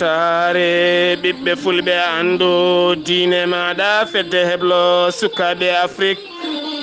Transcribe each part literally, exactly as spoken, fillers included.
Taare ɓiɓɓe fulɓe, anndu diine maaɗa, fedde heblo sukaaɓe Afrik.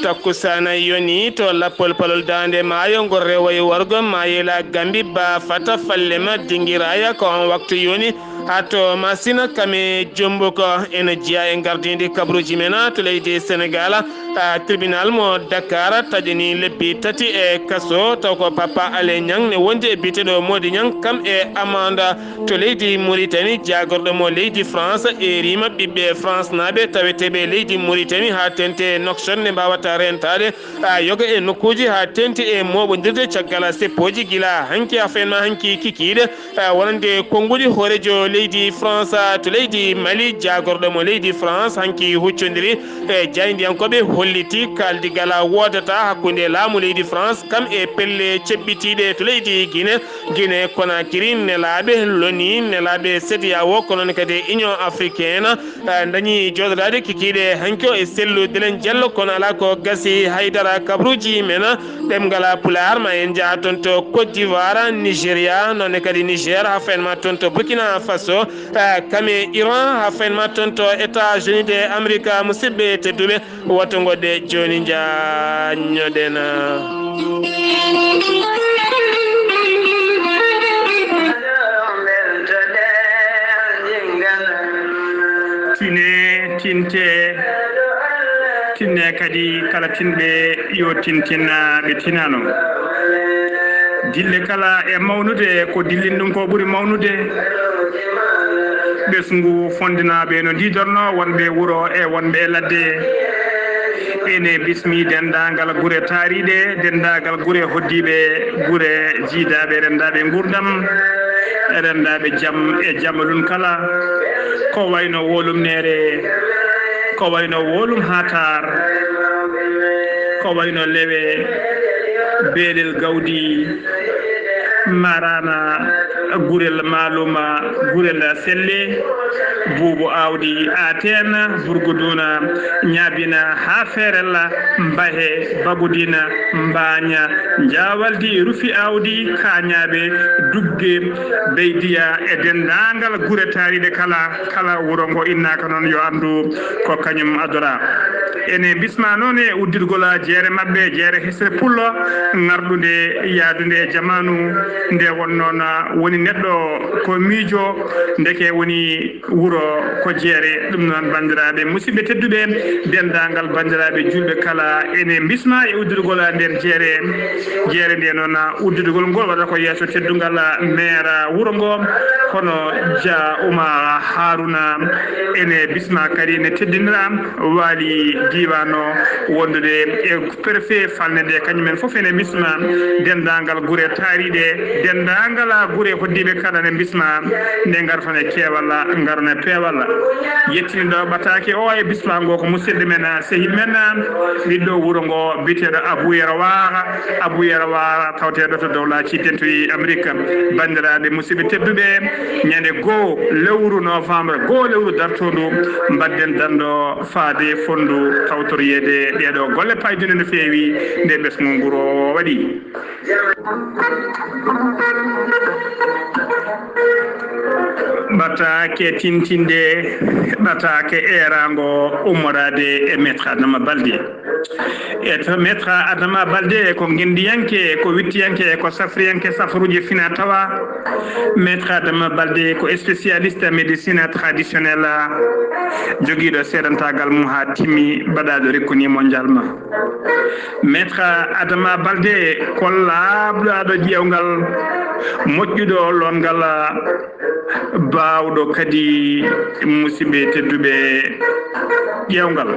Takkusaana yoni to lappol palol daande maayo, ngol rewoyi wargo maayela Gambi ba fata falle ma dingiraya ko on waktu yoni. Haa to Masina kame Jombuko ene jeya e ngardiindi kabaruuji men to leydi Senegal. Ah, tribunal mo Dakar taƴini lebbi tati e kaso, taw ko Papa Alé Niang ne wondi e biyeteeɗo Mody Niang, kam e amanda to leydi Mauritanie, jaagorɗo mo leydi France, eerima ɓiɓɓe France naaɓe taweteeɓe leydi Mauritanie haa tenti e Nouakchott ne mbaawata rentaade, ah, yoga e nokkuuji haa tenti e mooɓondirde caggal seppooji gila hanki haa fenma hanki kikiiɗe. Eh, wonande konnguɗi hooreejo leydi France, ah, to leydi Mali, jaagorɗo mo leydi France hanki huccondiri e jaayndiyankooɓe, holliti kaaldigal woodata hakkunde laamu leydi France kam e pelle ceɓɓitiiɗe to leydi Guinée. Guinée Conakry, nelaaɓe loni, nelaaɓe CEDEAO, ko noon kadi Union Africaine, eh, dañi jooɗodaade kikiiɗe hanki o e sellu Delen Diallo, kono alaa ko gasi haydara. Kabaruuji men ɗemngal Pulaar, ma en njaha toon to Côte d'Ivoire, Nigéria, noon ne kadi Niger, haa fenma toon to Burkina Faso, eh, kam e Iran, haa fenma toon to États-Unis de Amérique, musidɓe tedduɓe, woto ngoɗɗe jooni njaññoɗen. Tine, tinte, tinne kadi kala tinɓe yo tintin, ah, ɓe tinano. Dille kala e mawnude, ko dillin ɗum ko ɓuri mawnude. Ɓesngu fondinaaɓe no ndiidorno, wonɓe wuro e wonɓe e ladde. Ene bismi denndaangal gure taariiɗe, denndaangal gure hoddiiɓe, gure jiidaaɓe, renndaaɓe nguurndam, renndaaɓe jam e jamalun kala, ko wayno Wolum Neere, ko wayno Wolum Hatar, ko wayno Lewe, Beelel Gawdi, Marana, Gurel Maaluma, Gurel Selle, Buubu Aawdi, Aten, Burguduna, Ñaabina, haa Feerella, Mbahe, Bagudina, Mbaaña, Njaawaldi, Rufi Aawdi, Kaañaaɓe, Dugge, Beydiya e denndaangal gure taariiɗe kala, kala wuro ngo innaaka noon yo anndu ko kañum adora. Ene bisma noon e uddirgol jeere maɓɓe, jeere Hesre Pullo, ŋarɗunde yahdunde e jamaanu, nde won noon woni neɗɗo ko miijo, ndeke woni wuro ko jeere. Ɗum noon, banndiraaɓe musidɓe tedduɓe, denndaangal banndiraaɓe juulɓe kala, ene mbisma e uddirgol nder jeere. Jeere nde noon, uddirgol ngol waɗata ko yeeso teddungal maire wuro ngo, hono Dia Oumar Harouna. Ene bisma kadi, ene teddinira waali diiwaan o, wondude e préfet falnde nde, kañum en fof ene mbisma. Denndaangal gure taariiɗe, denndaangal gure hoddiiɓe kala ene mbisma, nde ngarton e keewal, ngaron e peewal. Yettiniiɗo ɓataake o e bisma ngo ko musidɗo men, sehil men, ɓiɗɗo wuro ngo, biyeteeɗo Abou Yero Waara. Abou Yero Waara, tawteeɗo to Dowlaaji Dentuɗi Amérique. Banndiraaɓe musidɓe tedduɓe, ñande goo lewru novembre, goo lewru dartoondu, mbaɗden danndo faade fonndu tawtoriyeede ɗeeɗo golle paydunde no feewi nde ɓesngu nguru o waɗi. Ɓataake tintinde, ɓataake eeraango ummoraade e Maître Adama Baldé. E to Maître Adama Baldé ko ngenndiyanke, ko wittiyanke, ko safriyanke safaruuji fina tawa. Maître Adama Baldé ko spécialiste médecine traditionnelle, jogiiɗo seedantaagal mum haa timmi, baɗaaɗo reconnu mondialement. Maître Adama Baldé ko laaɓɗaaɗo ƴeewngal, moƴƴuɗo loongal, baawɗo kadi, musidɓe tedduɓe, ƴeewngal.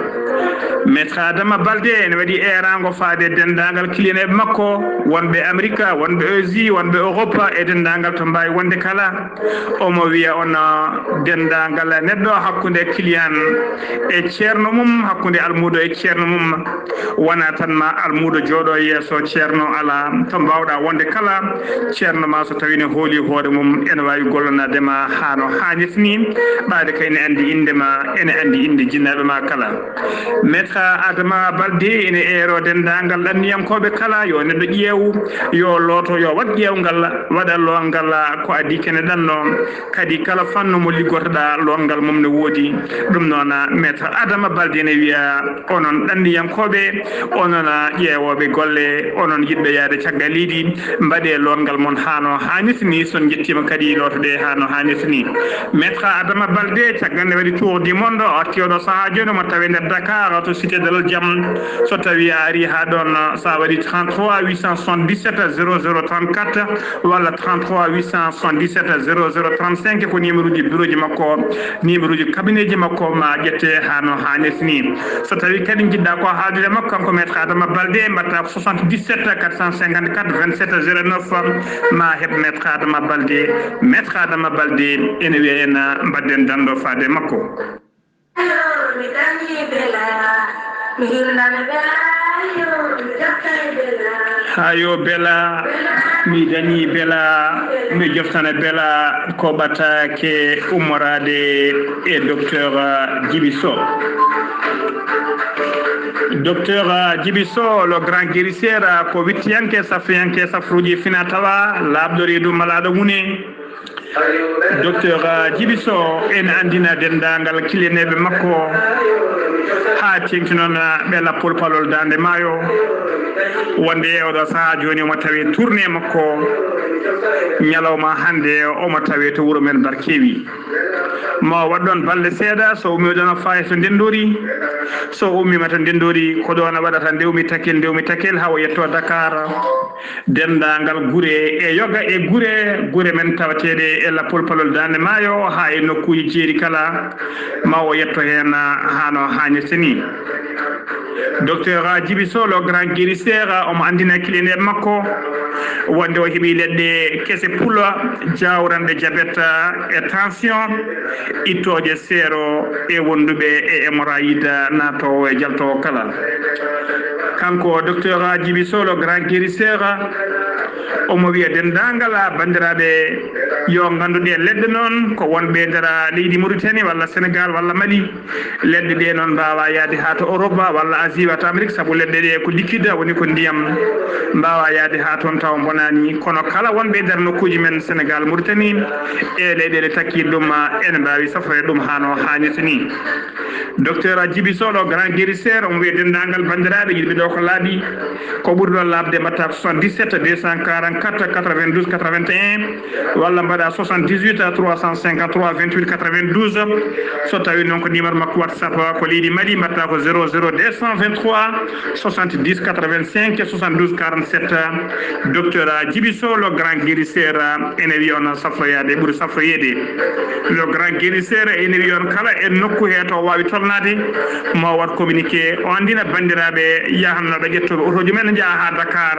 Maître Adama Baldé ene waɗi eeraango faade denndaangal kiliyanɓe makko, wonɓe Amerika, wonɓe Asie, wonɓe Europe, e denndaangal to mbaawi wonde kala. Omo wiya on, ah, denndaangal neɗɗo hakkunde kiliyan e ceerno mum, hakkunde almuudo e ceerno mum, wona tan ma almuudo jooɗo yeeso ceerno, alaa to mbaawɗa wonde kala, ceerno ma so tawi ne hooli hoore mum, ene Awi gollanaade ma haa no haanirta ni, ɓaade ka ene anndi innde ma, ene anndi innde jinnaaɓe ma kala. Maître Adama Balde ene eero denndaangal ɗanniyankooɓe kala, yo neɗɗo ƴeew, yo looto, yo waɗ ƴeewngal, waɗa loongal ko adii kene ɗanno. Kadi kala fannu mo liggotoɗaa, loongal mum ne woodi. Ɗum noon, Maître Adama Balde ene wiya, onon ɗanniyankooɓe, onon ƴeewooɓe golle, onon yiɗɓe yahde caggal leydi, mbaɗee loongal mon haa no haanirta ni. So on njettiima kadi, lootoɗee haa no haanirta ni. Maître Adama Balde, caggal nde waɗi tour du monde, o arti oɗo sahaa jooni, omo tawi nder Dakar, to Cité de l'Jam. So tawi a ari haa ɗoon, sa waɗi trente-trois huit cent soixante-dix-sept zéro zéro trente-quatre walla trente-trois huit cent soixante-dix-sept zéro zéro trente-cinq, ko numéro ji bureau ji makko, numéro ji cabinet ji makko ma ƴette haa no haanirta ni. So tawi kadi njiɗɗa ko haaldude makko, kanko Maître Adama Balde, mbaɗta ko soixante-dix-sept quatre cent cinquante-quatre vingt-sept zéro neuf, ma heɓ Maître Adama Balde. Maître Adama Balde ene wiya en, mbaɗden danndo faade makko. Haa yo bela, mi dañi bela, mi joftana bela, ko ɓataake ummoraade e docteur Djiby Sow. Docteur Djiby Sow, le grand guérisseur, ko wittiyanke, safiyanke, safruuji fina tawa, laaɓɗo reedu malaaɗo mune. Docteur Djiby Sow ene anndina denndaangal kiliyaneeɓe makko, haa teeŋti noon ɓe lappol palol Daande Maayo, wonde e oɗo sahaa jooni omo tawee tournée makko, ñalawma hannde omo tawee to wuro men Barkewi. Ma o waɗ ɗoon balɗe seeɗa, so ummii ɗoon o faaya to Ndenndori, so ummiima to Ndenndori, ko ɗoon o waɗata ndewmi takel, ndewmi takel, haa o yettoo Dakar. Denndaangal gure e yoga e gure, gure men tawateeɗe e lappol palol Daande Maayo haa e nokkuuji jeeri kala, ma o yetto heen haa no haanirta ni. Docteur Djiby Sow, le grand guérisseur, omo anndina kiliyaneeɓe makko wonde o heɓi leɗɗe kese pula, jawranɗe jabet e tension, ittooje seero e wonduɓe e hémorroïde naatoowo e jaltoowo kala. Kanko docteur Djiby Sow, le grand guérisseur, omo wiya denndaangal banndiraaɓe yo nganndu ɗee leɗɗe noon ko wonɓe e nder leydi Mauritanie walla Sénégal walla Mali. Leɗɗe ɗe noon mbaawa yahde haa to Europe walla Asie walla to Amérique, sabu leɗɗe ɗe ko liquide, woni ko ndiyam, mbaawa yahde haa toon tawa mbonaani. Kono kala wonɓe e nder nokkuuji men Sénégal, Mauritanie, e leyɗeele takkiiɗe ɗum, ene mbaawi safroyde ɗum haa no haanirta ni. Docteur Djiby Sow, le grand guérisseur, omo wiya denndaangal banndiraaɓe yiɗɓe ɗo ko laaɓi, ko ɓuri ɗo laaɓde mbaɗta ko soixante-dix-sept deux cent quarante-quatre quatre-vingt-douze quatre-vingt-un, walla mbaɗa soixante-dix-huit trois cent cinquante-trois vingt-huit quatre-vingt-douze. So tawi noon ko numéro makko WhatsApp ko leydi Mali, mbaɗta ko zéro zéro deux cent vingt-trois soixante-dix quatre-vingt-cinq soixante-douze quarante-sept. Docteur Djiby Sow, le grand guérisseur, ene wiya on safroyaade, ɓuri safroyeede. Le grand guérisseur ene wiya on kala e nokku he to waawi tolnaade, ma o waɗ communiqué, o anndina banndiraaɓe yahanooɓe ƴettooɓe otooji mumen njaha haa Dakar,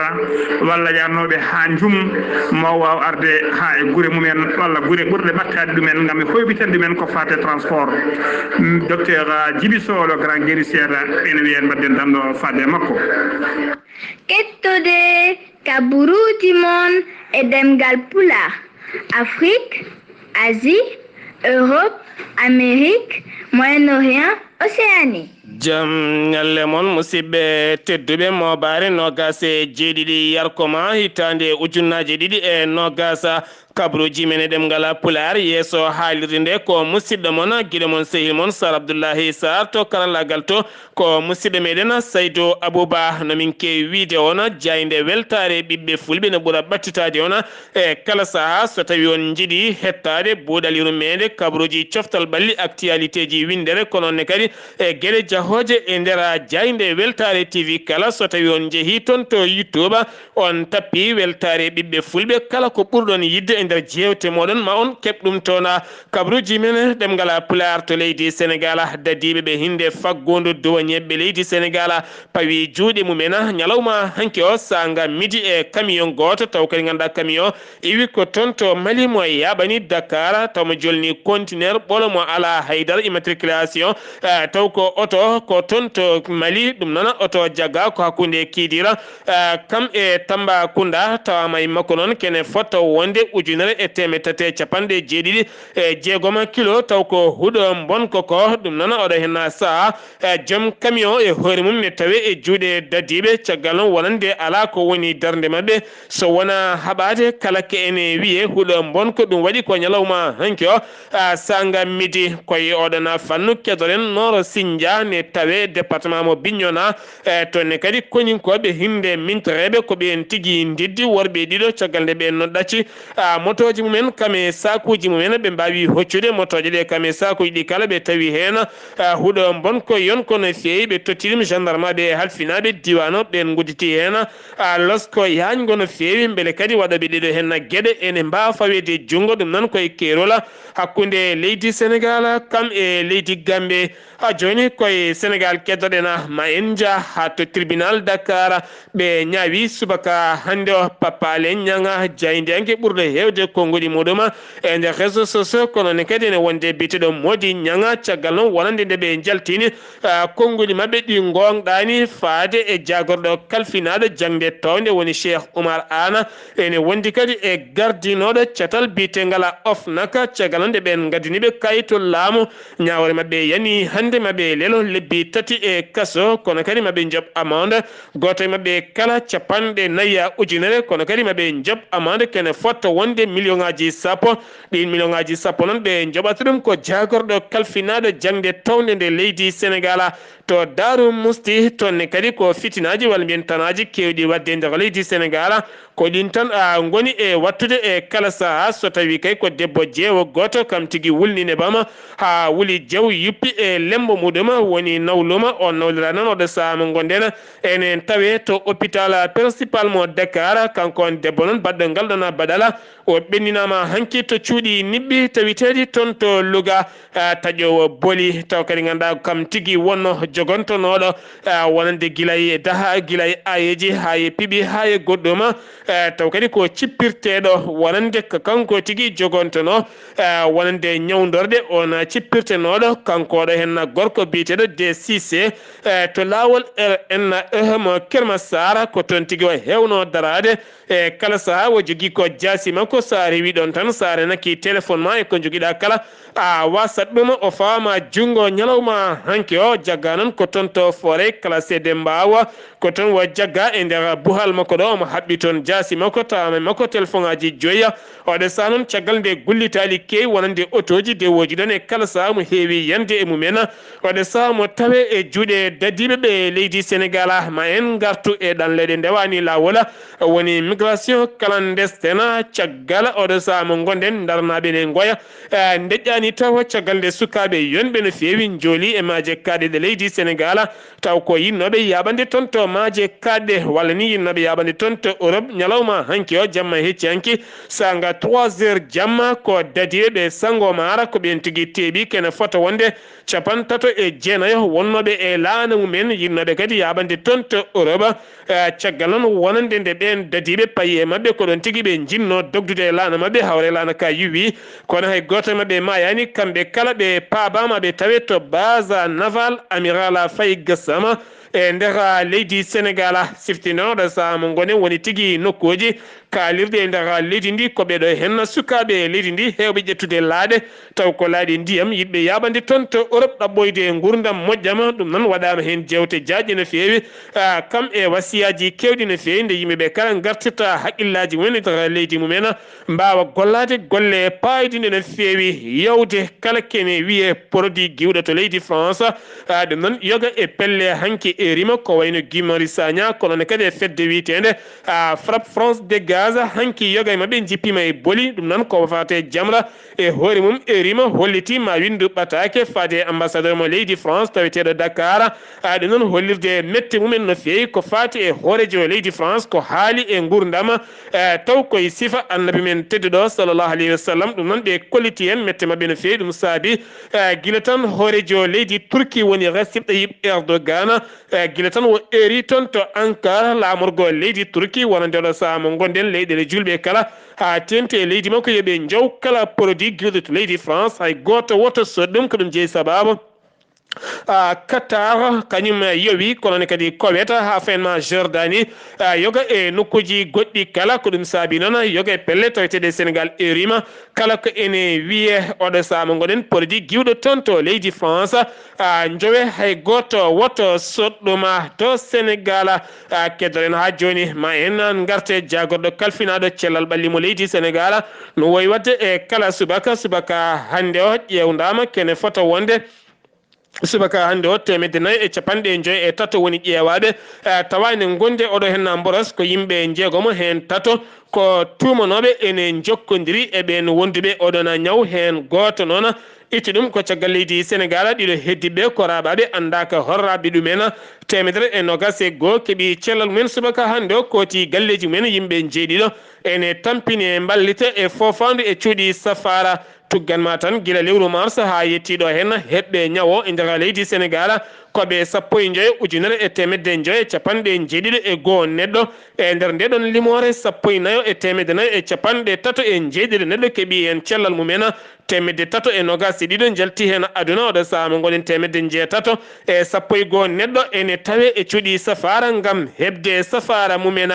walla yahanooɓe haa Njum, ma o waaw arde haa e gure mumen walla gure ɓurɗe ɓattaade ɗumen ngam e hoybitan ɗumen ko faati e transport. Mm, docteur Djiby Sow, le grand guérisseur, ene wiya en mbaɗden danndo faade e makko. Kettode kaburuuji mon e ɗemngal Pulaar, Afrique, Asie, Europe, Amérique, Moyen-Orient, Océanie. Jam ñalle mon, musidɓe tedduɓe, mooɓaare noogaas e jeeɗiɗi yarkoma hitaande ujunnaaje ɗiɗi e noogaas. Kabaruuji men e ɗemngal Pulaar, yeeso haalirde nde ko musidɗo mon, giɗo mon, sehil mon, Sar Abdullahi Sar to karallaagal to, ko musidɗo meɗen Saydu Abuba. No min keewi wiide on, jaaynde weltaare ɓiɓɓe fulɓe no ɓura ɓattitaade on e kala sahaa. So tawi on njiɗi hettaade buuɗal yurmeende, kabaruuji coftal ɓalli, actualité ji winndere, kono ne kadi e geɗe jahooje e nder jaaynde weltaare T V kala. So tawi on njehii toon to YouTube, on tappi weltaare ɓiɓɓe fulɓe, kala ko ɓurɗon yiɗde e nder jeewte mooɗon, ma on keɓ ɗum toon. Kabaruuji men ɗemngal Pulaar to leydi Senegaal, dadiiɓe ɓe hinnde faggoondu duwa ñebbe leydi Senegaal pawi juuɗe mumen ñalawma hanki o, saanga midi, e camion gooto, taw kadi ngannduɗaa camion iwi ko toon to Mali, mo yaaɓani Dakar, taw mo jolni conteneur ɓolo mo alaa haydara immatriculation. Eh, taw ko oto ko toon to Mali, ɗum noon oto jagga ko hakkunde Kidira, eh, kam e Tambacounda, tawa may makko noon kene fotto wonde ujunere e teemeɗɗe tati e capanɗe jeeɗiɗi e jeegom kilo, taw ko huɗo mbonko ko, ɗum noon oɗo henna saha, eh, joom camion e hoore mum ne tawe e juuɗe dadiiɓe, caggal noon wonande alaa ko woni darnde maɓɓe, so wonaa haɓaade kala ke ene wiye huɗo mbonko, ɗum waɗi ko ñalawma hanki o, a, sanga midi, koye oɗon fannu keɗoɗen Noro Sindia ne tawe département mo Bignona, e toon ne kadi koninkooɓe hinde mintoreeɓe ko ɓeen tigi ndiddi worɓe ɗiɗo caggal nde ɓeen no ɗacci, a, motooji mumen kam e saakuuji mumen ɓe mbaawi hoccude motooje ɗe kam e saakuuji ɗi kala ɓe tawi heen, a, huɗo mbonko yonko no feewi ɓe totti ɗum gendarmeɓe e halfinaaɓe diiwaan o ɓeen ngudditi heen, a, losko yaañgo no feewi mbele kadi waɗooɓe ɗiɗo heen geɗe ene mbaawa faweede junngo ɗum noon koye keerol hakkunde leydi Senegal kam e leydi Gambe. Ha jooni koye Senegal keddoɗen ma en njah ha to tribunal Dakar ɓe ñaawi subaka hannde o Papa Alé Niang jaayndiyanke ɓurɗo heewde konnguɗi muɗum e nder réseau sociaux kono ne kadi ene wonde biyeteɗo Mody Niang caggal noon wonande nde ɓe njaltini ah, konnguɗi maɓɓe ɗi ngoongɗaani faade e jaagorɗo kalfinaaɗo jaŋde townde woni Cheikh Oumar Anne. Ene wondi kadi e gardinooɗo catal biyetengal OFNAC, caggal nde ɓeen ngaddini ɓe kayitol laamu. Ñaawre maɓɓe yani hannde maɓɓe lelo lebbi tati e kaso, kono kadi maɓɓe njoɓ amande. Gooto e maɓɓe kala capanɗe nayi ujunere, kono kadi maɓɓe njoɓ amande kene fotta wonde miliyoŋaaji sappo. Ɗiin miliyoŋaaji sappo noon ɓe njoɓata ɗum ko jaagorɗo kalfinaaɗo jaŋde townde nde leydi Senegal. To Daaru Musti, toon ne kadi ko fitinaaji walla mbiyen tanaaji keewɗi waɗde e nder leydi Senegal. Ko ɗiin tan a ngoni e waɗtude e kala sahaa so tawii kay ko debbo jeewo gooto kam tigi wulni nebam haa wuli jaw yuppi e lemmbo muɗum woni nawluma. O nawlira noon oɗo sahaa mo ngonɗen enen tawe to hôpital principal mo Dakar. Kanko on debbo noon baɗɗo ngal ɗon baɗala o ɓenninaama hanki to cuuɗi niɓɓi tawiteeɗi toon to Louga. Ah, taƴoowo boli, taw kadi ngannduɗaa kam tigi wonno jogontonooɗo, ah, wonande gila e daha, gila e ayeeji, haa e piɓi, haa e goɗɗum. Ah, taw kadi ko cippirteeɗo wonande ko kanko tigi jogontonoo, ah, wonande ñawndorde, on cippirtenooɗo, kanko oɗo henna gorko biyeteeɗo De Cissé, eh, to laawol R N E mo Kermasaar, ko toon tigi o heewnoo daraade. E kala sahaa o jogii ko jaasi makko, so a rewii ɗoon tan, so a renaki téléphone ma e ko njogiɗaa kala, a wasat ɗum, o fawama junngo ñalawma hanki o. Jagga noon ko toon to forêt classée de Mbaawa, ko toon o jagga e nder buhal makko ɗo, omo haɓɓi toon jaasi makko, tawama e makko téléphone aji joyi. Oɗo sahaa noon, caggal nde gullitaali keewi wonande otooji dewooji ɗoon e kala sahaa mo heewi yande e mumen. Oɗo sahaa mo tawe e juuɗe dadiiɓe ɓe leydi Senegal. Ma en ngartu e ɗan leyɗe ndewaani laawol, woni migration clandestine. Caggal oɗo sahaa mo ngonɗen, ndarnaaɓe ne ngoya, eh, ndeƴƴaani tawa caggal nde sukaaɓe yonɓe no feewi njooli e maaje kaaɗe ɗe leydi Senegal. Taw ko yinnooɓe yaaɓande toon to maaje kaaɗe, walla ni yinnooɓe yaaɓande toon to Europe, ñalawma hanki o, jamma hecci hanki, sanga trois heures jamma, ko dadiiɓe ɓe Sangomar, ko ɓeen tigi teeɓi kene fota wonde capanɗe tato e jeenayo wonnooɓe e laana mumen, yinnooɓe kadi yaaɓande toon to Europe. Eh, caggal noon wonande nde ɓeen dadiiɓe payi e maɓɓe, ko ɗoon tigi ɓe njinnoo dogdude e laana maɓɓe, hawre laana ka yuwi. Kono hay gooto e maɓɓe maayaani, kamɓe kala ɓe paabaama, ɓe tawe to base naval Amiral Faye Gassama e nder leydi Senegal. Siftinooɗo sahaa mo ngonen woni tigi nokkuuji kaalirɗe e nder leydi ndi, ko ɓe ɗo henna sukaaɓe e leydi ndi heewɓe ƴettude laaɗe, taw ko laaɗe ndiyam, yiɗɓe yaaɓande toon to Europe ɗaɓɓoyde nguurndam moƴƴam. Ɗum noon waɗaama heen jeewte jaajɗe no feewi, ah, kam e wasiyaaji keewɗi no feewi, nde yimɓe ɓe kala ngartirta haqqillaaji mumen e nder leydi mumen, mbaawa gollaade golle paayɗinɗe no feewi, yawde kala kene wiyee produit giwɗo to leydi France. Ah, ɗum noon yoga e pelle hanki e rima ko wayno Guy Marius Sagna, kono ne kadi e fedde wiyeteende, ah, Frappe France Dégage, hanki yoga e maɓɓe njippiima e boli. Ɗum noon ko fate Jamra e hoore mum e rima holliti ma winndu ɓataake fate ambassadeur mo leydi France taweteeɗo Dakar. Ah, ɗum noon hollirde mette mumen no feewi ko fati e hooreejo leydi France ko haali e nguurndam, eh, taw koye sifa Annabi men tedduɗo sallallahu alayhi wa sallam. Ɗum noon ɓe kolliti heen mette maɓɓe no feewi. Ɗum saabi, eh, gila tan hooreejo leydi Turki woni Recep Tayyip Erdogan, eh, gila tan o eeri toon to Ankara, laamorgo leydi Turki, wonande oɗo sahaa mo ngonɗen, leyɗeele juulɓe kala, haa teeŋti e leydi makko, yo ɓe njaw kala produit giwɗo to leydi France, hay gooto woto sood ɗum, ko ɗum jeyi sabaabu. Ah, Qatar, kañum yowi, kono ne kadi Kowet, haa fayin ma Jordani, ah, yoga e nokkuuji goɗɗi kala. Ko ɗum saabi noon yoga e pelle taweteeɗe Senegal erima, kala ko ene wiye oɗo saama ngoɗen porodi giwɗo toon to leydi France, ah, njowe hay gooto woto soɗɗuma to Senegal. Ah, keddoren haa jooni, ma en ngarte jaagorɗo kalfinaaɗo cellal ɓalli mo leydi Senegal, no wowi waɗde e kala subaka. Subaka hannde o ƴeewdaama kene fota wonde subaka hannde o, teemedde nayi e capanɗe joy e tato woni ƴeewaaɓe, eh, tawa ene ngonde oɗo henna mboros ko yimɓe njeegomo, heen tato ko tuumanooɓe ene njokkondiri e ɓeen wonduɓe oɗon ñaw, heen gooto noon itti ɗum ko caggal leydi Senegal, ɗiɗo heddiɓe ko raaɓaaɓe anndaaka horraaɓe ɗumen. Teemedere e nogas e goo keɓi cellal mumen subaka hannde o, kooti galleeji mumen yimɓe njeeɗiɗo ene tampini e mballita e foofaandu e cuuɗi safaara. Tuggan ma tan gila lewru mars haa yettiiɗo heen heɓɓe ñawo e nder leydi Senegal, ko ɓe sappo e njoyo ujunere e teemedde njoyo e capanɗe njeeɗiɗo e goo neɗɗo. E nder nde ɗon limoore, sappo e nayo e teemedde nayo e capanɗe tato e njeeɗiɗo neɗɗo keɓi heen cellal mumen, teemedde tato e nogas e ɗiɗo njalti heen aduna, oɗo saama ngoɗen teemedde njeetato e sappo e goo neɗɗo ene tawe e cuuɗi safaara ngam heɓde safaara mumen.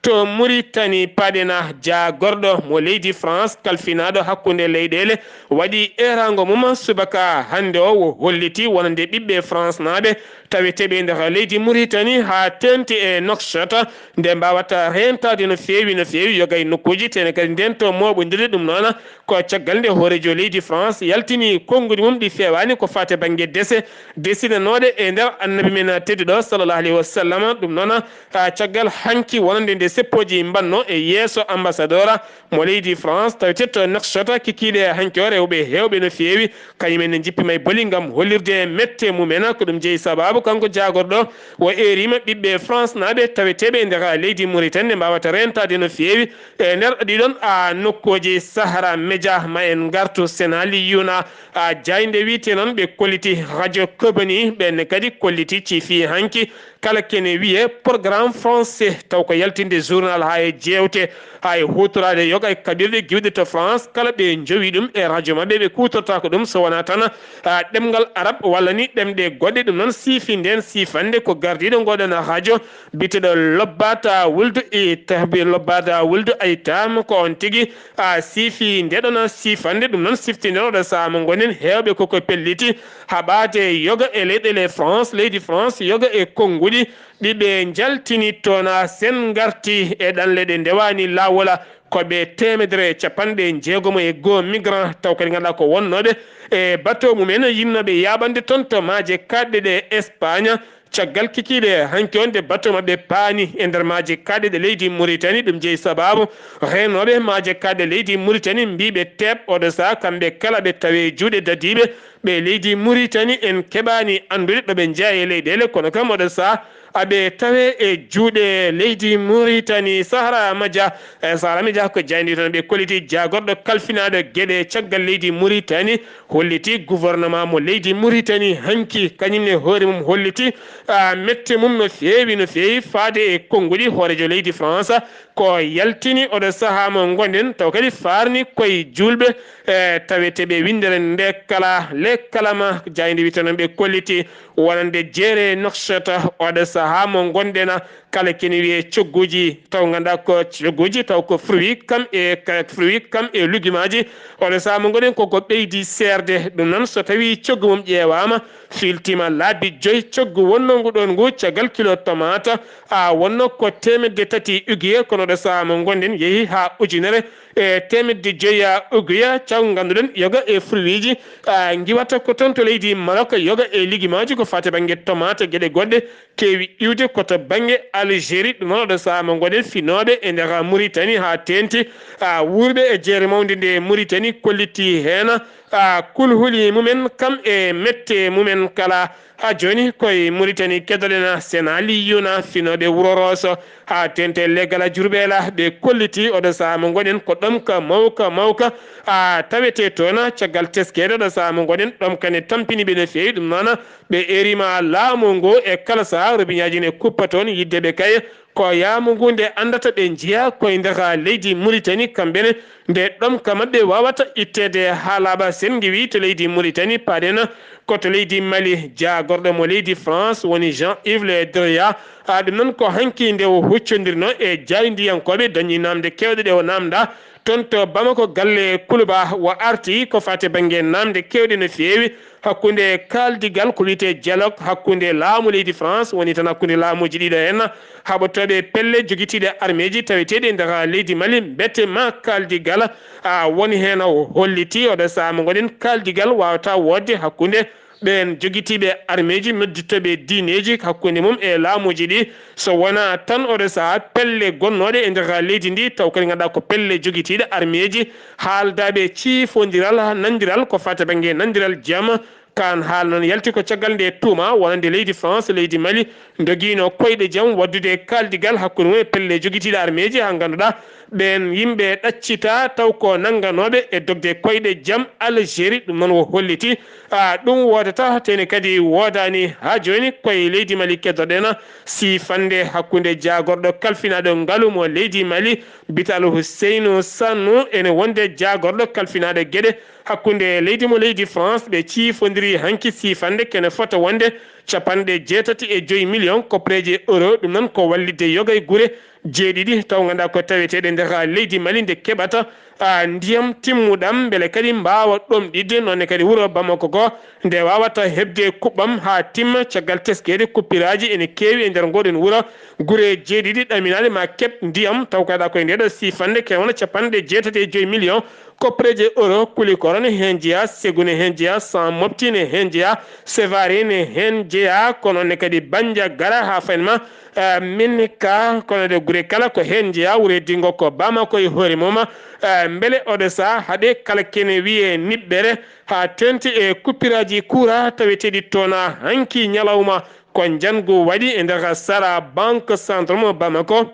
To Muritani, paɗena jaagorɗo mo leydi France, kalfinaaɗo hakkunde leyɗeele, waɗi eeraango mum subaka hannde o, o holliti wonande ɓiɓɓe France naaɓe taweteeɓe e nder leydi Muritani haa teeŋti e Nouakchott, nde mbaawata reentaade no feewi, no feewi, yoga e nokkuuji, tene kadi ndeen to mooɓondirde. Ɗum noon ko caggal nde hooreejo leydi France yaltini konnguɗi mum ɗi feewaani ko faati bannge dese desinanooɗe e nder Annabi men tedduɗo, sallallahu alayhi wa sallam. Ɗum noon, ah, caggal hanki wonande nde seppooji mbanno e yeeso ambassadeur mo leydi France, taweteeɗo Nouakchott, kikiiɗe hanki o rewɓe heewɓe no feewi, kañum en ne njippima e boli ngam hollirde mette mumen. Ko ɗum jeyi sabaabu kanko jaagorɗo o eerima ɓiɓɓe France naaɓe taweteeɓe e nder leydi Mauritanie nde mbaawata reentaade no feewi e nder ɗiɗon, ah, nokkuuji Sahara Media. Ma en ngartu Sen Aliyuna, ah, jaaynde wiyte noon ɓe kolliti Radio Kobani, ɓeen kadi kolliti ciifi hanki kala kene wiye programme français, taw ko yaltinde journal haa e jeewte, haa e huutoraade yoga e kaɓirɗe giwɗe to France, kala ɓe njowi ɗum e radio maɓɓe, ɓe kuutorta ko ɗum so wonaa tan, ah, ɗemngal arab walla ni ɗemɗe goɗɗe. Ɗum noon siifi ndeen siifannde ko gardiiɗo ngoɗon radio biyeteeɗo Lobbata Wuldu e Tahbi Lobbata Wuldu Aytam, ko on tigi, ah, siifi nde ɗon siifannde. Ɗum noon sifti nder oɗo saama ngonen heewɓe koko pelliti haɓaade yoga e leyɗeele France, leydi France, yoga e konnguɗi ɗi ɓe njaltini toon. Sen ngarti e ɗanle ɗe ndewaani laawola, ko ɓe teemedere e capanɗe jeegomo e goo migrant, taw kadi ngannduɗaa ko wonnooɓe e bateau mumen yinnooɓe yaaɓande toon to maaje kaaɗɗe ɗe Espagne. Caggal kikiiɗe hanki on nde bateau maɓɓe paani e nder maaje kaaɗɗe ɗe leydi Mauritanie, ɗum jeyi sabaabu reenooɓe maaje kaaɗɗe leydi Mauritanie mbiiɓe teeɓ oɗo saha kamɓe kala ɓe tawe juuɗe dadiiɓe ɓe leydi Mauritanie. En keɓaani anndude ɗo ɓe njeyaa e leyɗeele, kono kam oɗo saha aɓe tawe e juuɗe leydi Mauritanie. Sahara Madia, e Sahara Madia ko jaaynde toon ɓe kolliti jaagorɗo kalfinaaɗo geɗe caggal leydi Mauritanie, holliti gouvernement mo leydi Mauritanie hanki, kañum ne hoore mum holliti, ah, mette mum no feewi, no feewi faade e konnguɗi hooreejo leydi France, ko yaltini oɗo sahaa mo ngonɗen, taw kadi faarni koye juulɓe, e taweteeɓe winndere nde kala, le kalama, jaaynde wiyte noon ɓe kolliti wonande jeere Nouakchott, oɗo sahaa mo ngonɗen, kala kene wiyee cogguuji, taw ngannduɗaa ko cogguuji, taw ko fruit kam e ka-, fruit kam e lugimaaji. Oɗo sahaa mo ngonɗen koko ɓeydi seerde. Ɗum noon, so tawii coggu mum ƴeewaama, filtiima laabi joyi, coggu wonnoo ngu ɗoon ngu caggal kilo tomate, a wonnoo ko teemedde tati ugiye, kono oɗo sahaa mo ngonɗen yehi haa ujunere e teemedde joyi ugiye, caw ngannduɗen yoga e fruitji, a, ngiwata ko toon to leydi Maroc, yoga e ligimaaji ko faati bannge tomate, geɗe goɗɗe keewi iwde ko to bannge Algérie. Ɗum noon oɗo sahaa mo ngonɗen finooɓe e nder Mauritanie haa teeŋti, a, wuurɓe e jeere mawnde nde Mauritanie kolliti heen, a, kulhuli mumen kam e mette mumen kala. Haa jooni koye Mauritanie kedoɗen Sen Aliyuna finooɓe wuro Rooso haa teeŋti e leggal Jurbel, ɓe kolliti oɗo sahaa mo ngonɗen ko ɗomka mawka mawka, a, tawetee toon caggal teskeede oɗo sahaa mo ngonɗen ɗomka ne tampini ɓe no feewi. Ɗum noon ɓe eeriima laamu ngu e kala sahaa robiñaaji ne kuppa toon yiɗde ɓe kay ko yaamu ngu nde anndata ɓe njiya koye nder leydi Mauritanie kamɓe ne Nde ɗomka maɓɓe waawata itteede haa laaɓa, Sen Ngiwi to leydi Muritani, paaɗen ko to leydi Mali, jaagorɗo mo leydi France woni Jean-Yves Le Drian. A ɗum noon ko hanki nde o huccondirno e jaayndiyankooɓe dañi naamnde keewɗe ɗe o naamnda toon to Bamako galle Kuluba. O arti ko faati bannge naamnde keewɗe no feewi hakkunde kaaldigal ko wiyetee dialogue hakkunde laamu leydi France woni tan hakkunde laamuuji ɗiɗo en haɓotooɓe pelle jogitiiɗe armeeji taweteeɗe e nder leydi Mali, mbete ma kaaldigal, a, woni heen o holliti oɗo sahaa mo ngoɗen kaaldigal waawata woodde hakkunde ɓeen jogitiiɓe armeeji noddittooɓe diineeji hakkunde mum e laamuuji ɗi, so wonaa tan oɗo sahaa pelle gonnooɗe e nder leydi ndi, taw kadi ngannduɗaa ko pelle jogitiiɗe armeeji haaldaaɓe ciifondiral, nanndiral ko faati bannge nanndiral jam, kaan haala noon yalti ko caggal nde tuuma wonande leydi France, leydi Mali ndogiino koyɗe jam waɗdude kaaldigal hakkunde mum e pelle jogitiiɗe armeeji, haa ngannduɗaa ɓeen yimɓe ɗaccita taw ko nannganooɓe e dogde koyɗe jam Algérie. Ɗum noon o holliti, a, ɗum woodata, tene kadi woodaani haa jooni. Koye leydi Mali keddoɗen siifannde hakkunde jaagorɗo kalfinaaɗo ngalu mo leydi Mali, Bital Huseynu Sannu, ene wonde jaagorɗo kalfinaaɗo geɗe hakkunde leydi mo leydi France. Ɓe ciifondiri hanki siifannde kene fota wonde capanɗe jeetati e joy miliyon koppareeje euro. Ɗum noon ko wallitde yoga e gure jeeɗiɗi taw ngannduɗaa ko taweteeɗe nder leydi Mali nde keɓata, a, ndiyam timmuɗam mbele kadi mbaawa ɗomɗitde, noon ne kadi wuro Bamako ngo nde waawata heɓde kuɓɓam haa timma. Caggal teskeede kuppiraaji ene keewi e nder ngoɗen wuro, gure jeeɗiɗi ɗaminaaɗe ma keɓ ndiyam taw kadi ko e ndeeɗo siifannde kene wona capanɗe jeetati e joy miliyon koppareeje euro. Kulikoro ne heen jeyaa, Segu ne heen jeyaa, San Mopti ne heen jeyaa, Sevare ne heen jeyaa, kono ne kadi Bandiagara haa fayin ma, eh, Minka, kono ɗe gure kala ko heen jeyaa, wuro e dingo ko Bamako e hoore mum, eh, mbele oɗo sahaa haɗe kala kene wiyee niɓɓere haa teeŋti e kuppiraaji kuuraa taweteeɗi toon hanki ñalawma ko njanngu waɗi e nder sara Banque Centrale mo Bamako.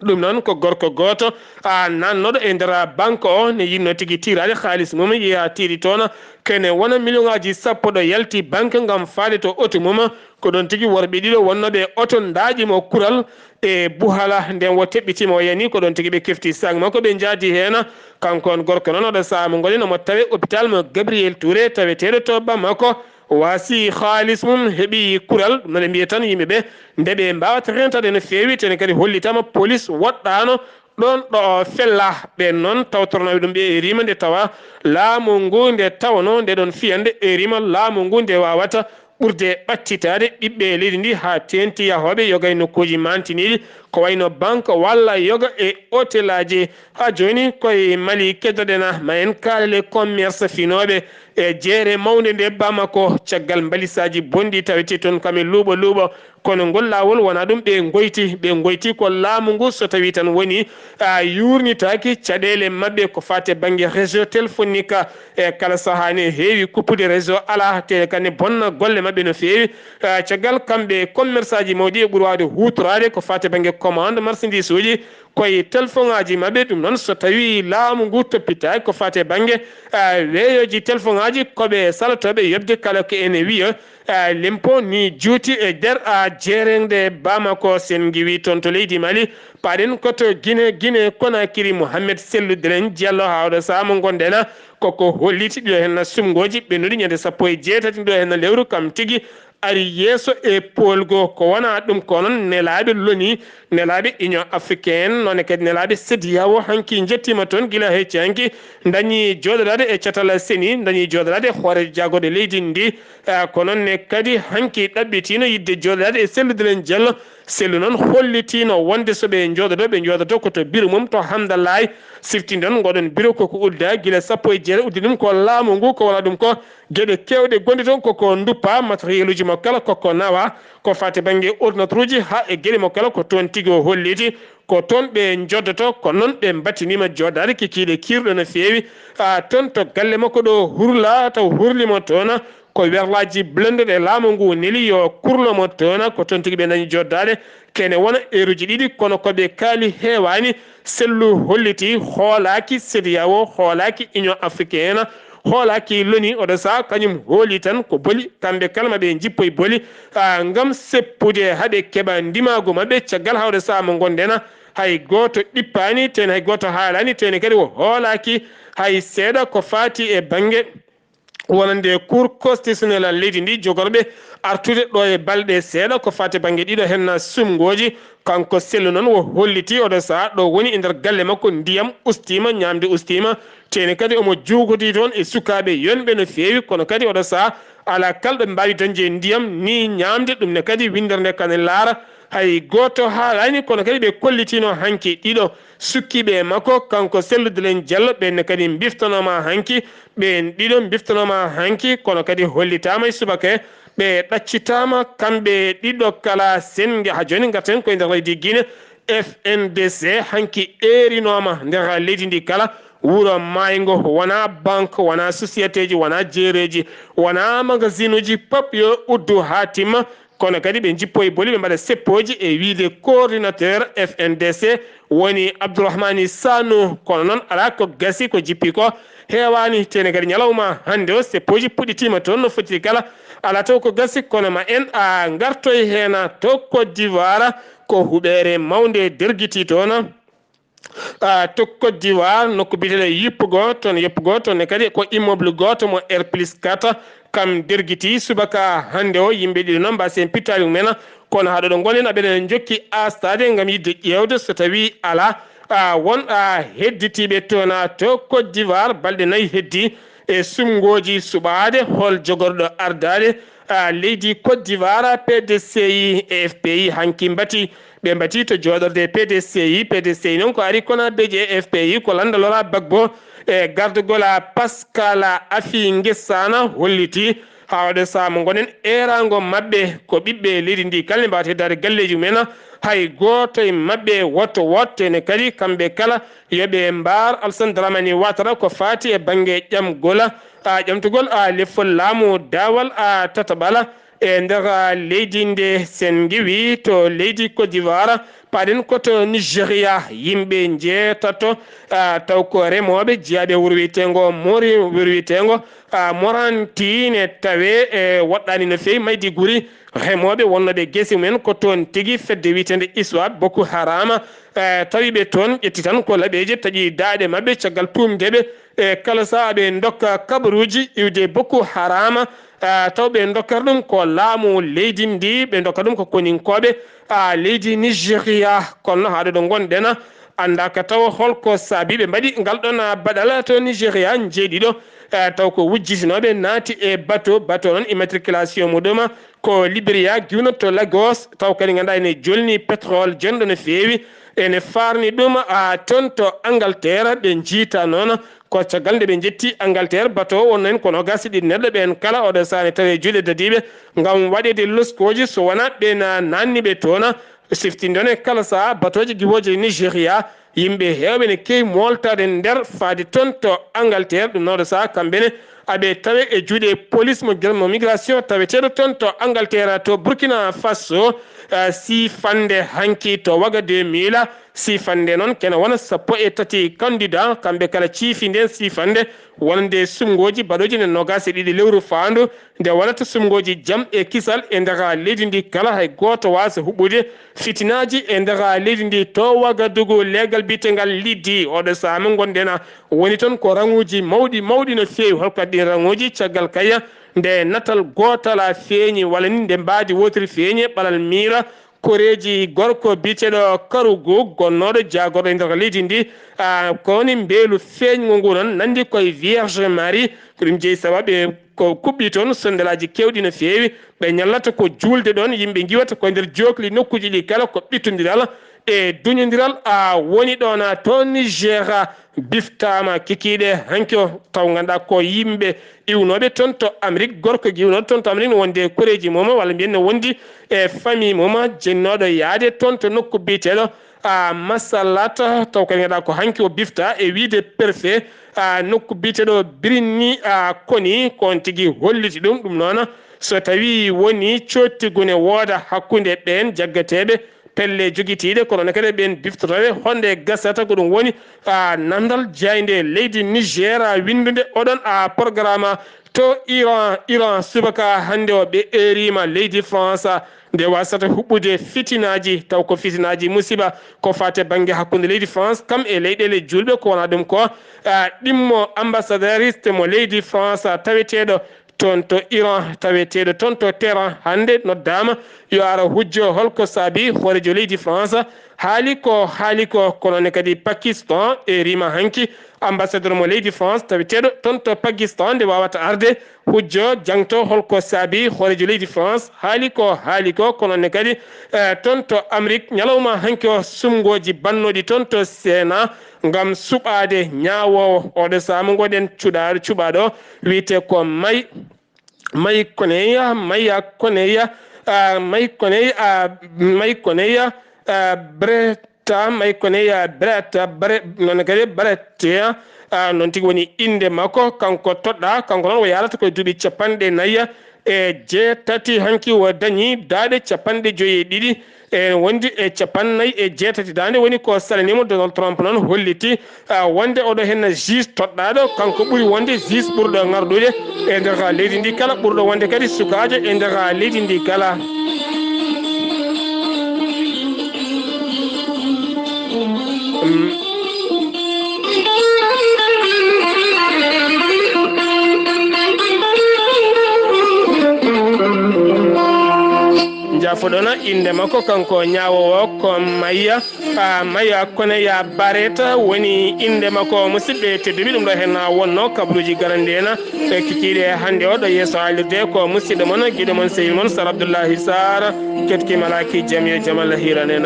Ɗum noon ko gorko gooto, a, naatnooɗo e nder banque o, ne yiɗno tigi tiiraade haalis mum, yeeya tiiri toon, kene wona miliyoŋaaji sappo ɗo yalti banque ngam faade to oto mum. Ko ɗoon tigi worɓe ɗiɗo wonnooɓe e oto ndaaƴi mo kural e buhala, nden o teɓɓitii mo, o yani, ko ɗoon tigi ɓe kefti sac makko, ɓe njaadi heen. Kanko on gorko noon, oɗo sahaa mo ngoni, no mo tawe hôpital mo Gabriel Touré, taweteeɗo to Bamako. Waasi haalis mum, heɓi kural, no ɓe mbiya tan yimɓe ɓe, nde ɓe mbaawata reentaade no feewi, tene kadi hollitaama polis woɗɗaano ɗoon ɗo o fella. Ɓeen noon tawtoronooɓe ɗum ɓe e rima nde tawa laamu ngu, nde tawnoo nde ɗoon fiyande e rima laamu ngu nde waawata ɓurde ɓattitaade ɓiɓɓe leydi ndi haa teeŋti yahooɓe yoga e nokkuuji maantiniiɗi, ko wayno banque walla yoga e otelaaji. Haa jooni koye Mali keddoɗen, ma en kaalale commerce finooɓe e jeere mawnde nde Bamako, caggal mbalisaaji bonɗi tawetee toon kam e luuɓo luuɓo. Kono ngol laawol wonaa ɗum ɓe ngoyti, ɓe ngoyti ko laamu ngu so tawii tan woni, a, yuurnitaaki caɗeele maɓɓe ko faati e bannge réseau téléphonique. E kala sahaa ne heewi kuppude réseau alaa, te kadi bonna golle maɓɓe no feewi. A, caggal kamɓe commerçant ji mawɗi e ɓuri waawde huutoraade ko faati e bannge commande marchandise uji koye téléphone ŋaaji maɓɓe. Ɗum noon so tawii laamu ngu toppitaaki ko faati e bannge, a, weeyooji téléphone ŋaaji ko ɓe salotooɓe yoɓde kala ko ene wiya, a, lempo ni juuti e nder, a, jeerende Bamako. Sen ngiwi toon to leydi Mali, paaɗen ko to Gine, Gine Konakiri, Mohamed Sellu Dren Diallo, haa oɗo sahaa mo ngonɗen, koko holliti ɗiɗo heen sumngooji ɓennuɗi ñande sappo e jeetati ndo heen lewru kam tigi ari yeeso e poolgo. Ko wonaa ɗum ko noon nelaaɓe loni, nelaaɓe Union Africaine, noon ne kadi nelaaɓe CEDEAO hanki njettiima toon gila hecci hanki, ndañi jooɗoraade e catal seni, ndañi jooɗoraade e hooreejo jaagorɗo leydi ndi. Eh, ko noon ne kadi hanki ɗaɓɓitiino yiɗde jooɗoraade e Sellu Delen Diallo. Sellu noon hollitiino wonde so ɓe njooɗoto, ɓe njooɗoto ko to biro mum to Hamdalaay. Siftinɗon ngoɗon biro koko udda gila sappo e jeetati, uddi ɗum ko laamu ngu, ko wona ɗum ko geɗe keewɗe gonɗe toon koko nduppa, matériel uji mo kala koko nawa, ko faati bannge ordinateur uji haa e geɗe mo kala ko toon tigi o holliti. Ko toon ɓe njoddoto, ko noon ɓe mbattiniima jooɗaade kikiiɗe kiirɗe no feewi. A, toon to galle makko ɗo hurla, taw hurli mo toon, ko werlaaji blende ɗe laamu ngu neli yo kurlo mo toon, ko toon tigi ɓe dañi jooɗaade. Kene wona eeruji ɗiɗi, kono ko ɓe kaali heewaani. Sellu holliti hoolaaki CEDEAO, hoolaaki Union Africaine, hoolaaki loni. Oɗo sahaa kañum hooli tan ko boli, kamɓe kala ma ɓe njippoy boli, a, ngam seppude haa ɓe keɓa ndimaagu maɓɓe. Caggal haa oɗo sahaa mo ngonɗen, hay gooto ɗippaani, tene hay gooto haalaani, tene kadi o hoolaaki hay seeɗa ko faati e bannge wonande Cour constitutionnelle leydi ndi, jogorɓe artude ɗo e balɗe seeɗa ko faati bannge ɗiɗo henna sumngooji. Kanko Sellu noon o holliti oɗo sahaa ɗo woni e nder galle makko, ndiyam ustiima, ñaamde ustiima, tene kadi omo juugodii toon e sukaaɓe yonɓe no feewi, kono kadi oɗo sahaa alaa kala ɗo ɓe mbaawi dañde ndiyam ni ñaamde. Ɗum ne kadi winndere nde kane laara hay gooto haalaani, kono kadi ɓe kollitiino hanki ɗiɗo sukkiiɓe e makko, kanko Sellu Delen Jallo, ɓeen ne kadi mbiftanooma hanki, ɓeen ɗiɗo mbiftanooma hanki, kono kadi hollitaama e subaka he, ɓe ɗaccitaama kamɓe ɗiɗo kala. Sen nge haa jooni ngarten koye nder leydi Guinée, F N D C hanki eerinooma nder leydi ndi kala, wuro maayngo, wonaa banque, wonaa société ji, wonaa jeereeji, wonaa magasinuuji, pop yo uddu haa timma. Kono kadi ɓe njippoyi boli, ɓe mbaɗa seppooji e wiyde coordinateur F N D C woni Abdourahmani Sano. Kono noon alaa ko gasi, ko jippi ko heewaani. Tene kadi ñalawma hannde o seppooji puɗɗitiima toon no fotiri kala. Alaa taw ko gasi, kono ma en a ngartoy heen to Côte d'Ivoire, ko huɓeere mawnde dergiti toon. Ah, to Côte d'Ivoire, nokku biyeteeɗo Yopougon, toon Yopougon, toon ne kadi ko immeuble gooto mo R plus quatre, kam dergiti subaka hannde o. Yimɓe ɗiɗo noon mbaasi en pittaali mumen, kono haa ɗo ɗo ngonɗen, aɓeɗen njokki aastaade ngam yiɗde ƴeewde so tawii alaa, ah, won, ah, hedditiiɓe toon, ah, to Côte d'Ivoire, balɗe nayi heddii e sumngooji suɓaade hol jogorɗo ardaade, ah, leydi Côte d'Ivoire, P D C I e F P I hanki mbati. Ɓe mbati to jooɗorde P D C I. P D C I noon ko ari kono beje F P I ko lannda Laurent Gbagbo e gardagol a Pascal Affi N'Guessan holliti haa waɗa sahaa mo ngonen eeraango maɓɓe ko ɓiɓɓe leydi ndi kala ne mbaawata heddaade galleeji mumen. Hay gooto e maɓɓe wotto wotte ne kadi kamɓe kala yo ɓe mbaar Alassane Dramane Ouattara ko faati e bannge ƴamgol a ƴamtugol a lefol laamu daawal a tataɓal e nder leydi nde. Sen ngiwi to leydi Côte d'Ivoire, paaɗen ko to Nigeria, yimɓe njeetato, ah, taw ko remooɓe jeyaaɓe wuro wiyeteengo Mori, wuro wiyeteengo, ah, Moranti ne tawe e woɗɗaani no feewi maydi guri remooɓe wonnooɓe gese mumen ko toon tigi. Fedde wiyeteende ISWAP Boko Haram, eh, tawi ɓe toon, ƴetti tan ko laɓeeje, taƴi daaɗe maɓɓe caggal tuumdeɓe e kala sahaa ɓe ndokka kabaruuji iwde Boko Haram, ah, taw ɓe ndokkata ɗum ko laamu leydi ndi, ɓe ndokka ɗum ko koninkooɓe, ah, leydi Nigeria. Kono haa ɗo ɗo ngonɗen, anndaaka taw holko saabi ɓe mbaɗi ngal ɗon, ah, baɗal to Nigeria. Njeeɗiɗo, ah, taw ko wujjitinooɓe naati e bato, bato noon immatriculation muɗum ko Liberia, giwno to Lagos, taw kadi ngannduɗaa ene jolni pétrole jonɗo no feewi, ene faarni ɗum, ah, toon to Angleterre. Ɓe njiita noon ko caggal nde ɓe njetti Angleterre, bato o wonno heen ko noogaas e ɗiɗi neɗɗo, ɓeen kala oɗo sahaa ne tawi e juuɗe dadiiɓe ngam waɗeede loskooji, so wonaa ɓeen naatni ɓe toon. Siftinde noon e kala sahaa batooje giwooje Nigeria, yimɓe heewɓe ne keewi mooltaade nder faade toon to Angleterre. Ɗum noon oɗo sahaa kamɓe ne aɓe tawe e juuɗe police mo gir-, mo migration taweteeɗo toon to Angleterre, to Burkina Faso, eh, siifande hanki to Ouagadougou, siifande noon kene wona sappo e tati candidat, kamɓe kala ciifi nden siifande wonande sumngooji baɗooji nden noogaas e ɗiɗi lewru faandu, nde wonata sumngooji jam e kisal e nder leydi ndi kala, hay gooto waasa huɓɓude fitinaaji e nder leydi ndi. To Ouagadougou, leegal biyetengal Liddi, oɗo sahaa mo ngonɗen woni toon ko raŋuuji mawɗi mawɗi no feewi. Holko waɗi ɗin raŋuuji? Caggal kayya nde natal gootal a feeñi, walla ni nde mbaadi wootiri feeñi e ɓalal miira koreeji gorko biyeteeɗo Karugu, gonnooɗo jaagorɗo e nder leydi ndi. Ah, ko woni mbeelu feeñngu ngu noon nanndi koye Vierge Marie. Ko ɗum jeyi sababu e ko kuɓɓi toon, sondeleeji keewɗi no feewi. Ɓe ñallata ko juulde ɗoon, yimɓe ngiwata ko nder jookli nokkuuji ɗi kala ko ɓittondiral e duñondiral a woni ɗoon a to Niger. Biftaama kikiiɗe hanki o, taw ngannduɗaa ko yimɓe iwnooɓe toon to Amérique, gorko iwnooɗo toon to Amérique ne wondi e koreeji mum walla mbiyen ne wondi e famille mum jennooɗo yahde toon to nokku biyeteeɗo a Masalata, taw kadi ngannduɗaa ko hanki o bifta e wiyde préfet a nokku biyeteeɗo Birini a Koni, ko on tigi holliti ɗum. Ɗum noon so tawii woni coottigu ne wooda hakkunde ɓeen jaggateeɓe pelle jogitiiɗe, kono ne kadi ɓeen biftotooɓe honde gasata, ko ɗum woni a nanndal jaaynde leydi Niger a winndude oɗon a programme To Iran, Iran subaka hannde o ɓe eeriima leydi France nde wasata huɓɓude fitinaaji, taw ko fitinaaji musiba ko faati bannge hakkunde leydi France kam e leyɗeele juulɓe, ko wona ɗum ko, ah, ɗimmo ambassadeur mo leydi France taweteeɗo toon to Iran, taweteeɗo toon to Téhéran hannde noddaama yo ara hujjo holko saabi hooreejo leydi France haali ko haali ko, kono ne kadi Pakistan eeriima hanki ambassadeur mo leydi France taweteeɗo toon to Pakistan nde wawata arde hujjo jangto holko saabi hooreejo leydi France haali ko haali ko, kono ne kadi, eh, toon to Amérique ñalawma hanki o sumngooji bannooɗi toon to Sénat ngam suɓaade ñaawoowo. Oɗo saama ngoɗen cuɗaaɗo, cuɓaaɗo wiyetee ko May, May Koneya, Maya Koneya, ah, May Koneya, ah, May Koneya, ah, Breta, May Koneya Breta, Bre-, noon kadi Breta, ah, noon tigi woni innde makko, kanko toɗɗaa, kanko noon o yahrata koye duuɓi capanɗe nayi e jeetati, hanki o dañi daaɗe capanɗe joyi e ɗiɗi, e wondi e capanɗe nayi e jeetati daaɗe, woni ko salaniima. Donald Trump noon holliti, ah, wonde oɗo henna juge toɗɗaaɗo, kanko ɓuri wonde juge ɓurɗo ŋarɗude e nder leydi ndi kala, ɓurɗo wonde kadi sukaajo e nder leydi ndi kala. Mm. Njafoɗon innde makko, kanko ñaawoowo ko Maya, ah, Maya Koneya Bareta woni innde makko. Musidɓe tedduɓe, ɗum ɗo henna wonno kabaruuji garanɗi en e kikiiɗe hannde o ɗo yeeso haalirde ko musidɗo mon, giɗo mon, sehil mon Sar Abdoullahi Sar. Ketki malaki jam yo jam Allah hiran en.